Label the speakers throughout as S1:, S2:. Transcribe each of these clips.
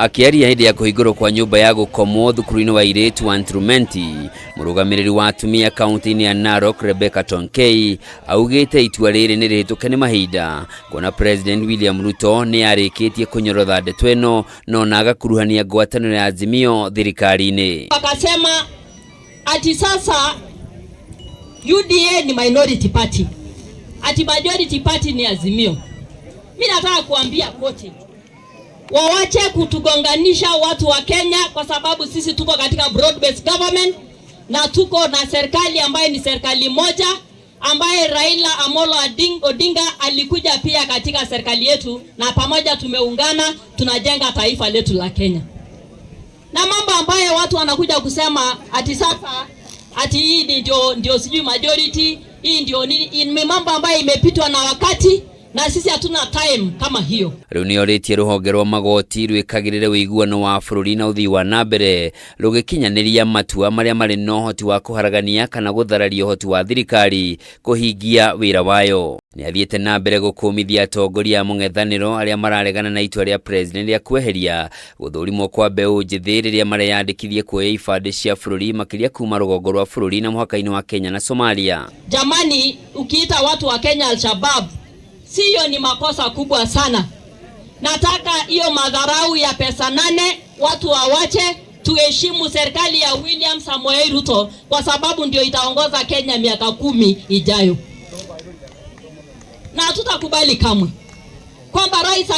S1: Akĩaria hĩndĩ ya kũhingũrwo kwa nyũmba ya gũkomwo thukuru-inĩ wa airĩtu wa Ntrumenti, mũrũgamĩrĩri wa atumia kaunti-inĩ ya Narok Rebecca Tonkei augĩte itua rĩrĩ nĩ rĩhĩtũke nĩ mahinda kuona President William Ruto nĩ arĩkĩtie kũnyorotha ndeto ĩno no na agakuruhania ngwatanĩro ya Azimio thirikari-inĩ.
S2: Wakasema ati sasa UDA ni minority party, ati majority party ni Azimio. Mi nataka kuambia koti wawache kutugonganisha watu wa Kenya, kwa sababu sisi tuko katika broad based government na tuko na serikali ambaye ni serikali moja ambaye Raila Amolo Odinga alikuja pia katika serikali yetu, na pamoja tumeungana tunajenga taifa letu la Kenya. Na mambo ambayo watu wanakuja kusema ati sasa ati hii ndio sijui majority hii ndio nini, ni mambo ambayo imepitwa na wakati na sisi hatuna time kama hiyo.
S1: Rĩu nĩ orĩtie rũhonge rwa magoti rwĩkagĩrĩre ũiguano wa bũrũri na ũthii wa na mbere rũgĩkinyanĩria matua marĩa marĩ na ũhoti wa kũharagania kana gũthararia ũhoti wa thirikari kũhingia wĩra wayo. Nĩ athiĩte na mbere gũkũmithia atongoria a mũng'ethanĩro arĩa mararegana na itua rĩa president rĩa kweheria gũthũrimwo kwa mbeũ njĩthĩ rĩrĩa mareyandĩkithie kuoya ibandĩ cia bũrũri makĩria kuma rũgongo rwa bũrũri na mũhaka-inĩ wa Kenya na Somalia.
S2: Jamani, ukiita watu wa Kenya Al-Shabaab, siyo ni makosa kubwa sana. Nataka hiyo madharau ya pesa nane watu wawache, tuheshimu serikali ya William Samoei Ruto kwa sababu ndio itaongoza Kenya miaka 10 ijayo. Na hatutakubali kamwe kwamba rais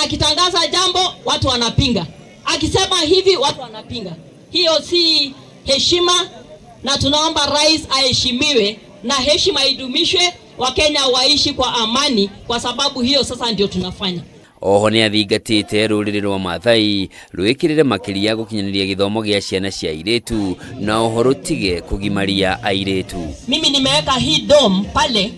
S2: akitangaza jambo watu wanapinga, akisema hivi watu wanapinga. Hiyo si heshima, na tunaomba rais aheshimiwe na heshima idumishwe, Wakenya waishi kwa amani, kwa sababu hiyo sasa ndio tunafanya.
S1: Oho nĩ athingatĩte rũrĩrĩ rwa Maathai rwĩkĩrĩre makĩria gũkinyanĩria gĩthomo gĩa ciana cia airĩtu na oho rũtige kũgimaria airĩtu.
S2: Mimi nimeweka hii dom pale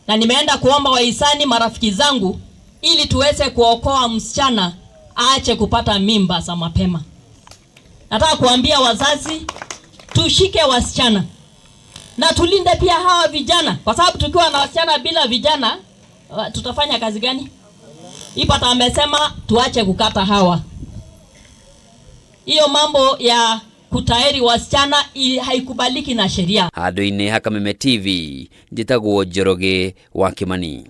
S2: na nimeenda kuomba wahisani marafiki zangu ili tuweze kuokoa msichana aache kupata mimba za mapema. Nataka kuambia wazazi tushike wasichana na tulinde pia hawa vijana, kwa sababu tukiwa na wasichana bila vijana tutafanya kazi gani? Ipata amesema tuache kukata hawa. Hiyo mambo ya kutairi wasichana haikubaliki na sheria.
S1: Handũ-inĩ ha Kameme TV, njĩtagwo Njoroge wa Kimani.